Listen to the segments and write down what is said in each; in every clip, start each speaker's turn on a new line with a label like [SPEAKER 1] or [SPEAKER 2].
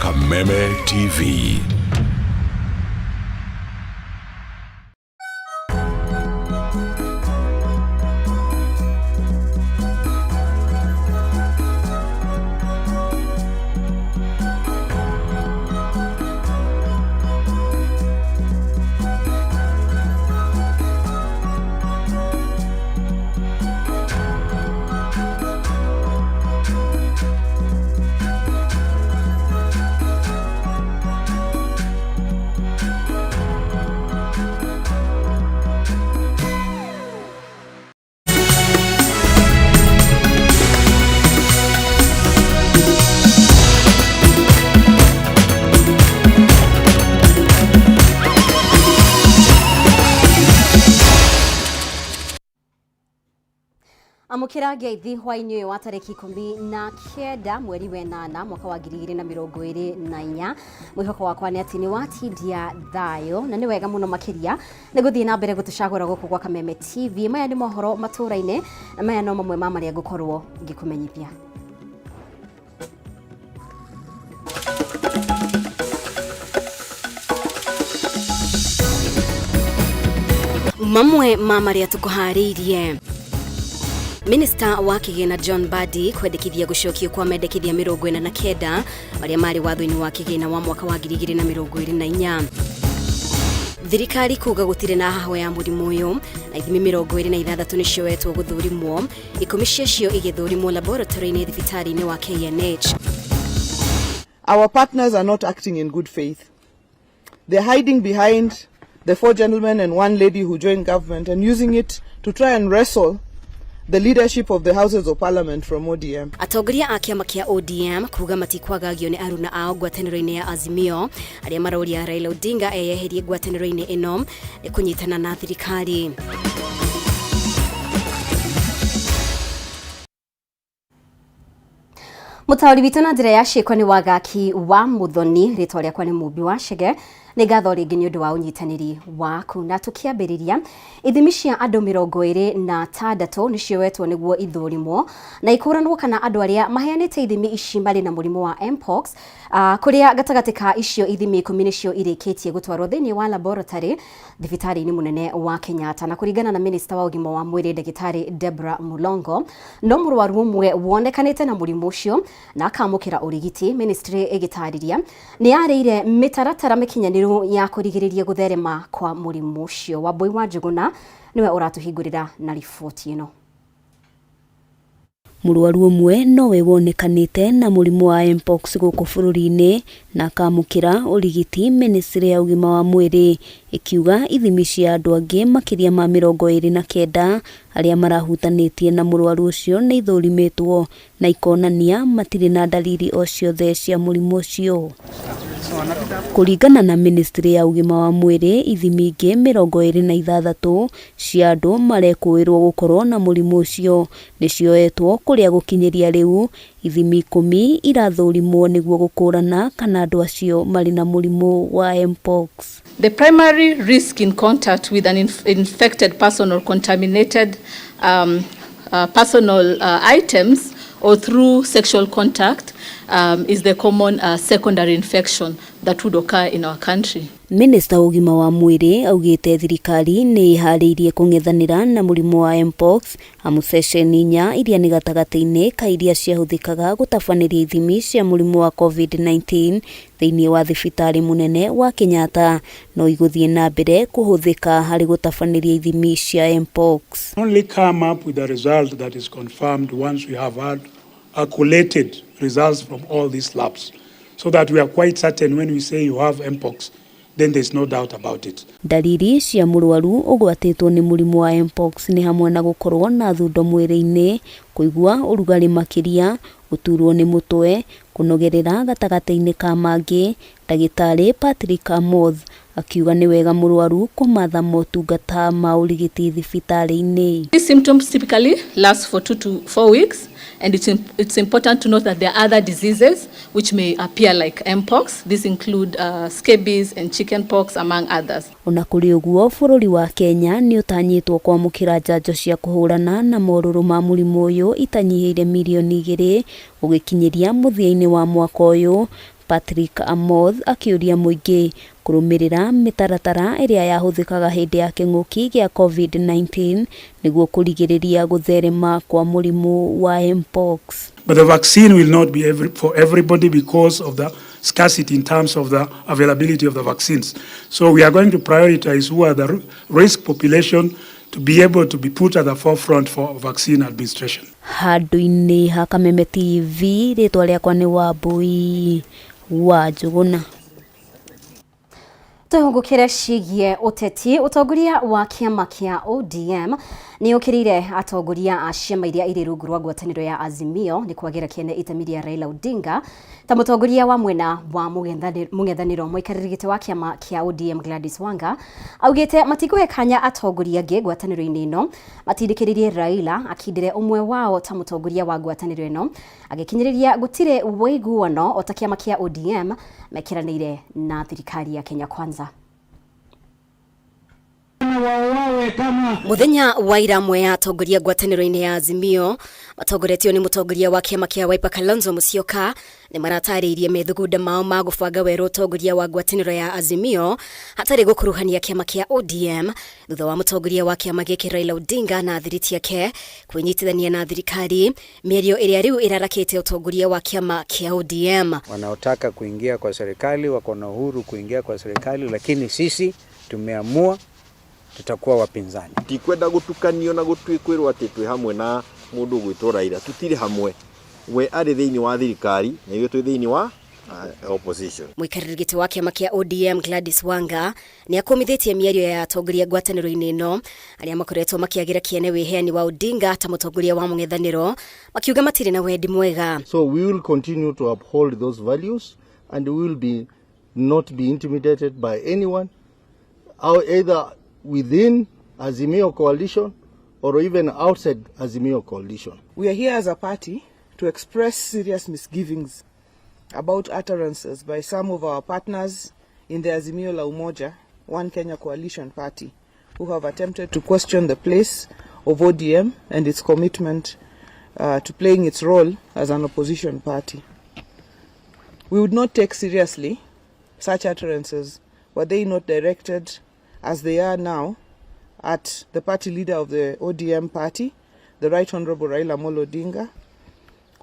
[SPEAKER 1] Kameme TV.
[SPEAKER 2] Amũkĩra ngeithi hwainĩ ũyũ wa tarĩki 19 mweri wenana mwaka wa 2024. Mwĩhoko wakwa nĩ atĩ nĩ watindia thayũ na nĩ wega mũno makĩria nĩ gũthiĩ na mbere gũtũcagũra gũkũ gwa Kameme TV. Maya nĩ mohoro matũra-inĩ na maya no mamwe ma marĩa ngũkorwo ngĩkũmenyithia. Mamwe ma marĩa tũkũharĩirie: Minista wa kĩgĩna John Mbadi kwendekithia gũcokio kwa mendekithia 49 marĩa marĩ watho-inĩ wa kĩgĩna wa mwaka wa 2024. Thirikari kuga gũtirĩ na haho ya mũrimũ ũyũ na ithimi 26 nĩcioetwo gũthũrimwo, 10 ciacio igĩthũrimwo laboratory-inĩ thibitarĩ-inĩ wa KNH.
[SPEAKER 3] Our partners are not acting in good faith. They're hiding behind the four gentlemen and one lady who joined government and using it to try and wrestle the leadership of the Houses of Parliament from ODM.
[SPEAKER 2] Atongoria a kĩama kĩa ODM kuga matikwagagio nĩ aruna ao ngwatanĩro-inĩ ya Azimio arĩa maroria Raila Odinga eyeherie ngwatanĩro-inĩ ĩno nĩ kũnyitana na thirikari. Mũtaũri witũ na njĩra ya ciĩko nĩ Wagaki wa Mũthoni, rĩtwa rĩakwa nĩ Mũmbi wa Chege. Nĩ ngatho rĩngĩ nĩ ũndũ wa ũnyitanĩri waku. Na tũkĩambĩrĩria, ithimi cia andũ 26 nĩcioetwo nĩguo ithũrimwo na ikũranwo kana andũ arĩa maheanĩte ithimi ici marĩ na mũrimũ wa Mpox, kũrĩa gatagatĩ ka icio ithimi 10 nĩcio irĩkĩtie gũtwarwo thĩinĩ wa laboratory thibitarĩ-inĩ mũnene wa Kenyatta. Na kũringana na minista wa ũgima wa mwĩrĩ ndagĩtarĩ Deborah Mulongo, no mũrwaru ũmwe wonekanĩte na mũrimũ ũcio na akamũkĩra ũrigiti. Ministry ĩgĩtarĩria nĩ yarĩire mĩtaratara mĩkinyanĩru ya kũrigĩrĩria gũtherema kwa mũrimũ ũcio. Wambui wa Njũgũna nĩwe ũratũhingũrĩra na riboti ĩno.
[SPEAKER 4] Mũrwaru ũmwe nowe wonekanĩte na mũrimũ wa Mpox gũkũ bũrũri-inĩ na akamũkĩra ũrigiti, ministry ya ũgima wa mwĩrĩ ĩkiuga ithimi cia andũ angĩ makĩria ma 29 arĩa marahutanĩtie na mũrwaru ũcio nĩ ithũrimĩtwo na ikonania matirĩ na ndariri o ciothe cia mũrimũ ũcio. Kũringana na ministry ya ũgima wa mwĩrĩ, ithimi ingĩ 26 cia andũ marekũĩrwo gũkorwo na mũrimũ ũcio nĩcioetwo, kũrĩa gũkinyĩria rĩu ithimi 10 irathũrimwo nĩguo gũkũrana kana andũ acio marĩ na mũrimũ wa Mpox.
[SPEAKER 5] The primary risk in contact with an infected person or contaminated personal items or through sexual contact is the common secondary infection that would occur in our country.
[SPEAKER 4] Minista wa ũgima wa mwĩrĩ augĩte thirikari nĩ ĩharĩirie kũng'ethanĩra na mũrimũ wa Mpox, amu ceceni 4 iria nĩ gatagatĩ-inĩ ka iria ciahũthĩkaga gũtabanĩria ithimi cia mũrimũ wa COVID-19 thĩinĩ wa thibitarĩ mũnene wa Kenyatta no igũthiĩ na mbere kũhũthĩka harĩ gũtabanĩria ithimi cia Mpox.
[SPEAKER 6] Only come up with a result that is confirmed once we have had collated results from all these labs, so that we are quite certain when we say you have Mpox, then there's no doubt about it.
[SPEAKER 4] Ndariri cia mũrwaru ũgwatĩtwo nĩ mũrimũ wa Mpox nĩ hamwe na gũkorwo na thundo mwĩrĩ-inĩ, kũigua ũrugarĩ makĩria, gũturwo nĩ mũtwe, kũnogerera gatagatĩ-inĩ ka mangĩ. Ndagĩtarĩ Patrick Amoth akiuga nĩ wega mũrwaru kũmatha motungata ma ũrigiti thibitarĩ-inĩ.
[SPEAKER 5] These symptoms typically last for 2 to 4 weeks, and it's important to note that there are other diseases which may appear like Mpox. These include scabies and chickenpox, among others.
[SPEAKER 4] Ona kũrĩ ũguo, bũrũri wa Kenya nĩ ũtanyĩtwo kwamũkĩra njanjo cia kũhũrana na morũrũ ma mũrimũ ũyũ itanyihĩire mirioni 2 gũgĩkinyĩria mũthia-inĩ wa mwaka ũyũ, Patrick Amoth akĩũria mũingĩ kũrũmĩrĩra mĩtaratara ĩrĩa yahũthĩkaga hĩndĩ ya kĩng'ũki gĩa COVID-19 nĩguo kũrigĩrĩria gũtherema kwa mũrimũ wa mpox.
[SPEAKER 6] But the vaccine will not be for everybody because of the scarcity in terms of the availability of the vaccines. So we are going to prioritize who are the risk population to be able to be put at the forefront for vaccine administration.
[SPEAKER 4] Handũ-inĩ ha Kameme TV, rĩtwa rĩakwa nĩ Wambui wa Njũgũna.
[SPEAKER 2] Twĩhũngũkĩre ciĩgiĩ ũteti. Ũtongoria wa kĩama kĩa ODM nĩ ũkĩrĩire atongoria a ciama iria irĩ rungu rwa ngwatanĩro ya Azimio nĩ kwagĩra kĩene itemi rĩa Raila Odinga ta mũtongoria wa mwena wa mũng'ethanĩro. Mũikarĩri gĩtĩ wa kĩama kĩa ODM Gladys Wanga augĩte matikũhe kanya atongoria angĩ ngwatanĩro-inĩ ĩno matindĩkĩrĩrie Raila akindĩre ũmwe wao ta mũtongoria wa ngwatanĩro ĩno, agĩkinyĩrĩria gũtirĩ ũiguano o ta kĩama kĩa ODM mekĩranĩire na thirikari ya Kenya Kwanza. Muthenya wa ira amwe ya atongoria ngwatanĩro-inĩ ya Azimio matongoretio nĩ mũtongoria wa kĩama kĩa Wiper Kalonzo Musyoka nĩ maratarĩirie methugunda mao ma gũbanga werũ ũtongoria wa ngwatanĩro ya Azimio hatarĩ gũkuruhania kĩama kĩa ODM thutha wa mũtongoria wa kĩama gĩkĩ Raila Odinga na thiriti yake kwĩnyitithania na thirikari, mĩario ĩrĩa rĩu ĩrarakĩte ũtongoria wa kĩama kĩa ODM.
[SPEAKER 7] Wanaotaka kuingia kwa serikali wako na uhuru kuingia kwa serikali, lakini sisi tumeamua tutakuwa wapinzani.
[SPEAKER 8] Tikwenda gutukanio na gutwikwirwo ati twi hamwe na mundu gwitwo Raila, tutiri hamwe, we ari thiini wa thirikari na ithuĩ twi thiini wa opposition.
[SPEAKER 2] Mũikarĩri gĩtĩ wa kĩama kĩa ODM Gladys Wanga nĩ akũmithĩtie mĩario ya atongoria ngwatanĩro-inĩ ĩno arĩa makoretwo makĩagĩra kĩene wĩheani wa Odinga ta mũtongoria wa mũng'ethanĩro, makiuga matirĩ na wendi mwega.
[SPEAKER 9] So we will continue to uphold those values and we will be not be intimidated by anyone, either within Azimio coalition or even outside Azimio coalition.
[SPEAKER 3] We are here as a party to express serious misgivings about utterances by some of our partners in the Azimio la Umoja, One Kenya Coalition Party, who have attempted to question the place of ODM and its commitment to playing its role as an opposition party. We would not take seriously such utterances were they not directed, as they are now, at the party leader of the ODM party, the Right Honorable Raila Amolo Odinga,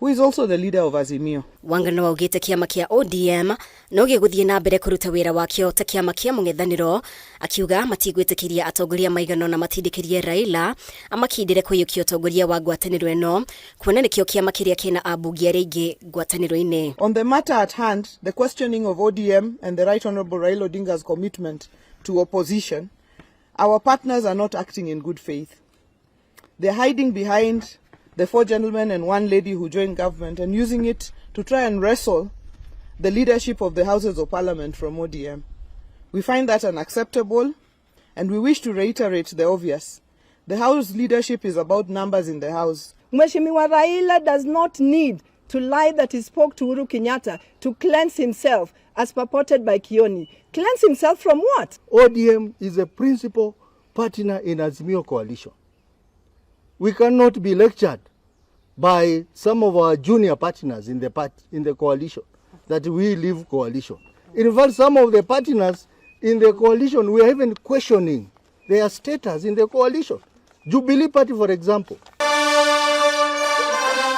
[SPEAKER 3] who is also the leader of Azimio.
[SPEAKER 2] Wanga no augĩte kĩama kĩa ODM no gĩgũthiĩ na mbere kũruta wĩra wakĩo ta kĩama kĩa mũng'ethanĩro, akiuga matigwĩtĩkĩria atongoria maigana na matindĩkĩrie Raila amakindĩre kũiyũkia ũtongoria wa ngwatanĩro ĩno, kuona nĩkĩo kĩama kĩrĩa kĩna ambunge arĩa aingĩ ngwatanĩro-inĩ.
[SPEAKER 3] On the matter at hand, the questioning of ODM and the Right Honorable Raila Odinga's commitment to opposition, our partners are not acting in good faith. They're hiding behind the four gentlemen and one lady who joined government and using it to try and wrestle the leadership of the Houses of Parliament from ODM. We find that unacceptable, and we wish to reiterate the obvious. The House leadership is about numbers in the House.
[SPEAKER 10] Mheshimiwa Raila does not need to lie that he spoke to Uhuru Kenyatta to cleanse himself, as purported by Kioni. Cleanse himself from what?
[SPEAKER 9] ODM is a principal partner in Azimio coalition. We cannot be lectured by some of our junior partners in the part, in the coalition that we leave coalition. In fact, some of the partners in the coalition, we are even questioning their status in the coalition. Jubilee Party, for example.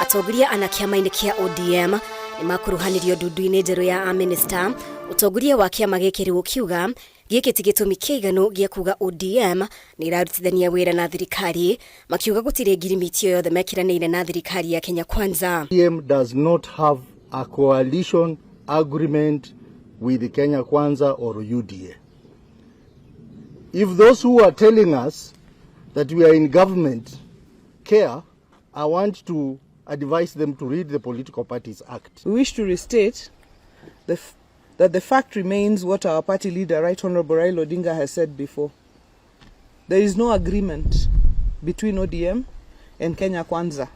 [SPEAKER 2] Atongoria ana kĩama-inĩ kĩa ODM nĩ makuruhanirio ndundu-inĩ njerũ ya amĩnĩsta, ũtongoria wa kĩama gĩkĩ rĩu ũkiuga gĩkĩ ti gĩtũmi kĩiganu gĩa kuga ODM nĩ ĩrarutithania wĩra na thirikari, makiuga gũtirĩ ngirimiti o yothe mekĩranĩire na thirikari ya Kenya Kwanza.
[SPEAKER 9] ODM does not have a coalition agreement with Kenya Kwanza or UDA. If those who are telling us that we are in government care, I want to advise them to read the Political Parties Act.
[SPEAKER 3] We wish to restate that the fact remains what our party leader, Right Honorable Raila Odinga, has said before. There is no agreement between ODM and Kenya Kwanza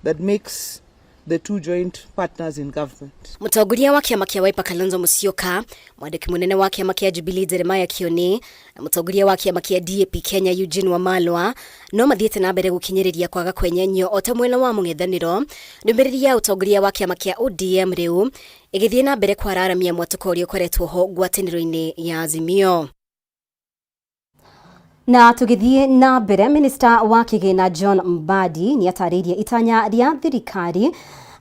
[SPEAKER 3] that makes the two joint partners in government.
[SPEAKER 2] Mũtongoria wa kĩama kĩa Wiper Kalonzo Musyoka, mwandĩki mũnene wa kĩama kĩa Jubilee Jeremiah Kioni na mũtongoria wa kĩama kĩa DAP Kenya Eugene Wamalwa no mathiĩte na mbere gũkinyĩrĩria kwaga kwenyenyio o ta mwena wa mũng'ethanĩro. Ndũmĩrĩri ya ũtongoria wa kĩama kĩa ODM rĩu ĩgĩthiĩ na mbere kwararamia mwatũko ũrĩa ũkoretwo ho ngwatanĩro-inĩ ya Azimio. Na tũgĩthiĩ na mbere, minista wa kĩgĩna John Mbadi nĩ atarĩirie itanya rĩa thirikari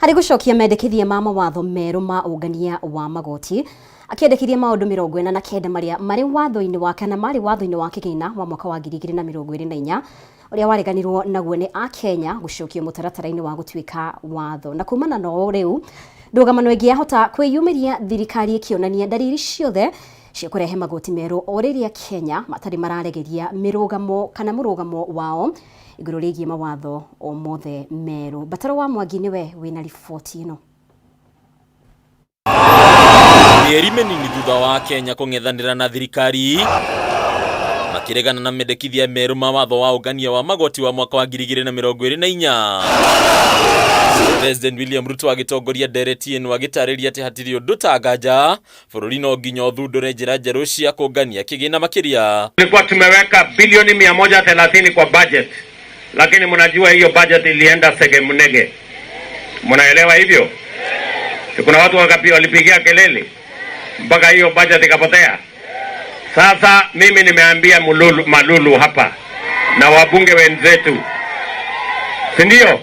[SPEAKER 2] harĩ gũcokia mendekithia ma mawatho merũ ma ũngania wa magoti, akĩendekithia maũndũ 49 marĩa marĩ watho-inĩ wa kana marĩ watho-inĩ wa kĩgĩna wa mwaka wa 2024 ũrĩa wareganirwo naguo nĩ Akenya gũcokio mũtaratara-inĩ wa gũtuĩka watho. Na kumana na ũũ rĩu ndũgamano ĩngĩ yahota kwĩyumĩria thirikari ĩkĩonania ndariri ciothe cia kũrehe magoti merũ o rĩrĩa Kenya matarĩ mararegeria mĩrũgamo kana mũrũgamo wao igũrũ rĩgiĩ mawatho o mothe merũ. Bataro wa Mwangi nĩwe wĩna riboti ĩno.
[SPEAKER 11] Mĩeri mĩnini thutha wa Kenya kũng'ethanĩra na thirikari makĩregana na mendekithia merũ ma watho wa ũngania wa magoti wa mwaka wa 2024, President William Ruto agĩtongoria ndereti ĩno agĩtarĩria atĩ hatirĩ ũndũ ta nganja bũrũri no nginya ũthundũre njĩra njerũ cia kũngania kĩgĩna makĩria.
[SPEAKER 12] Tulikuwa tumeweka bilioni 130 kwa budget, lakini mnajua hiyo budget ilienda segemnege. Mnaelewa hivyo? Si kuna watu walipigia kelele mpaka hiyo budget ikapotea. Sasa mimi nimeambia Malulu hapa na wabunge wenzetu, si ndio?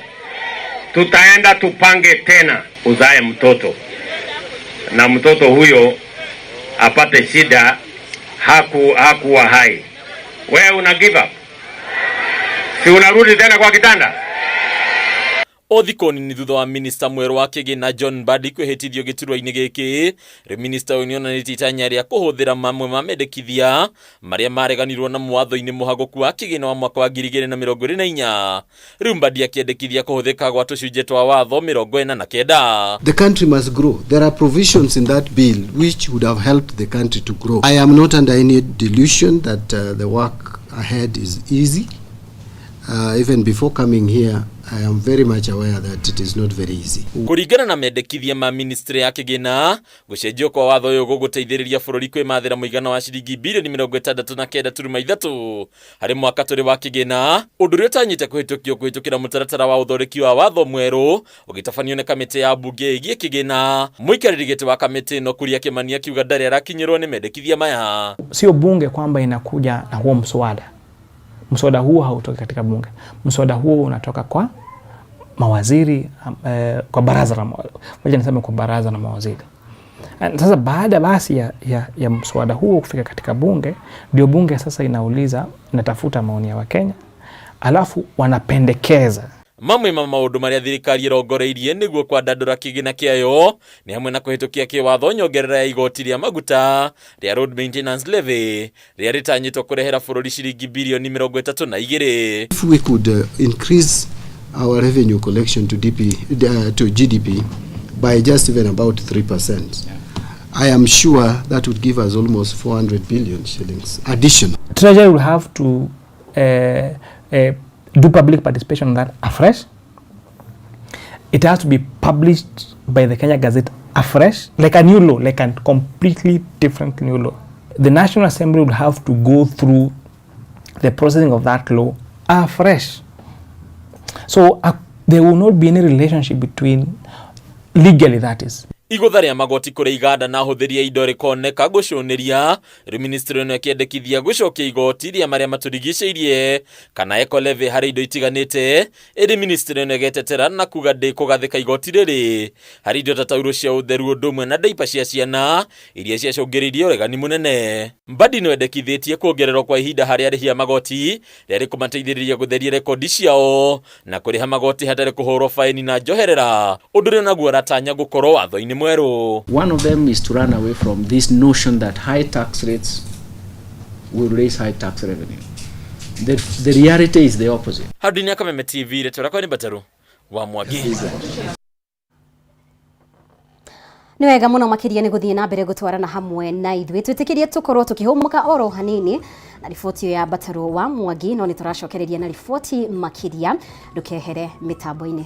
[SPEAKER 12] Tutaenda tupange tena, uzae mtoto na mtoto huyo apate shida, hakuwa hai. Wewe una give up? Si unarudi tena kwa kitanda?
[SPEAKER 11] O thikũ nini thutha wa minista mwerũ wa kĩgĩna John Mbadi kwĩhĩtithio gĩturwa-inĩ gĩkĩ, rĩu minista ũyũ nĩonanĩtie itanya rĩa kũhũthĩra mamwe ma mendekithia marĩa mareganirwo na mwatho-inĩ mũhagũku wa kĩgĩna wa mwaka wa 2024. Rĩu Mbadi akĩendekithia kũhũthĩka gwa tũcunjĩ twa watho 49.
[SPEAKER 13] The country must grow. There are provisions in that bill which would have helped the country to grow. I am not under any delusion that the work ahead is easy. Even before coming here, I am very much aware that it is not very easy.
[SPEAKER 11] Kũringana na mendekithia ma ministry ya kĩgĩna, gũcenjio kwa watho ũyũ gũgũteithĩrĩria bũrũri kwĩmathĩra mũigana wa ciringi bilioni 69.3 harĩ mwaka tũrĩ wa kĩgĩna, ũndũ ũrĩa ũtanyĩte kũhĩtũkio kũhĩtũkĩra mũtaratara wa ũthondeki wa watho mwerũ ũgĩtabanio nĩ kamĩtĩ ya mbunge ĩgiĩ kĩgĩna. Mũikarĩri gĩtĩ wa kamĩtĩ ĩno Kuria Kĩmani akiuga ndarĩ arakinyĩrwo nĩ mendekithia maya.
[SPEAKER 14] Sio bunge kwamba inakuja na huo mswada. Mswada huo hautoki katika bunge. Mswada huo unatoka kwa mawaziri, kwa baraza la wacha niseme kwa baraza la mawaziri. Sasa baada basi ya mswada huo kufika katika bunge, ndio bunge sasa inauliza, inatafuta maoni ya Wakenya, alafu wanapendekeza.
[SPEAKER 11] Mamwe ma maũndũ marĩa thirikari ĩrongoreirie nĩguo kwandandũra kĩgĩna kĩayo nĩ hamwe na kũhĩtũkia kĩwatho nyongerera ya igoti rĩa maguta rĩa road maintenance levy rĩrĩa rĩtanyĩtwo kũrehera bũrũri ciringi bilioni 32.
[SPEAKER 13] If we could increase our revenue collection to GDP by just even about 3%, yeah. I am sure that would give us almost 400 billion shillings additional.
[SPEAKER 14] Treasury will have to do public participation on that afresh. It has to be published by the Kenya Gazette afresh, like a new law, like a completely different new law. The National Assembly will have to go through the processing of that law afresh. So there will not be any relationship between, legally that is.
[SPEAKER 11] Igũtha rĩa magoti kũrĩ iganda na ahũthĩri a indo rĩkoneka gũcũnĩria, rĩu ministry ĩno ĩkĩendekithia gũcokia igoti rĩa marĩa matũrigicĩirie kana eco levy harĩ indo itiganĩte, ĩndĩ ministry ĩno ĩgetetera na kuga ndĩkũgathĩka igoti rĩrĩ harĩ indo ta taurũ cia ũtheru ũndũ ũmwe na ndaipa cia ciana iria ciacũngĩrĩirie ũregani mũnene. Mbadi no endekithĩtie kuongererwo kwa ihinda harĩ arĩhi a magoti rĩrĩa rĩkũmateithĩrĩria gũtheria rekondi ciao na kũrĩha magoti hatarĩ kũhũrwo faini na njoherera, ũndũ ũrĩa naguo aratanya gũkorwo watho-inĩ mwerũ.
[SPEAKER 15] One of them is to run away from this notion that high tax rates will raise high tax revenue. The reality is the opposite.
[SPEAKER 11] Handũ-inĩ ya Kameme TV, rĩtwa rĩakwa nĩ Mbataru wa Mwangi.
[SPEAKER 2] Nĩ wega mũno makĩria nĩ gũthiĩ na mbere gũtwarana hamwe na ithuĩ, twĩtĩkĩrie tũkorwo tũkĩhũmũka oro hanini na riboti ya Mbataru wa Mwangi, no nĩ tũracokereria na riboti makĩria, ndũkehere mĩtambo-inĩ.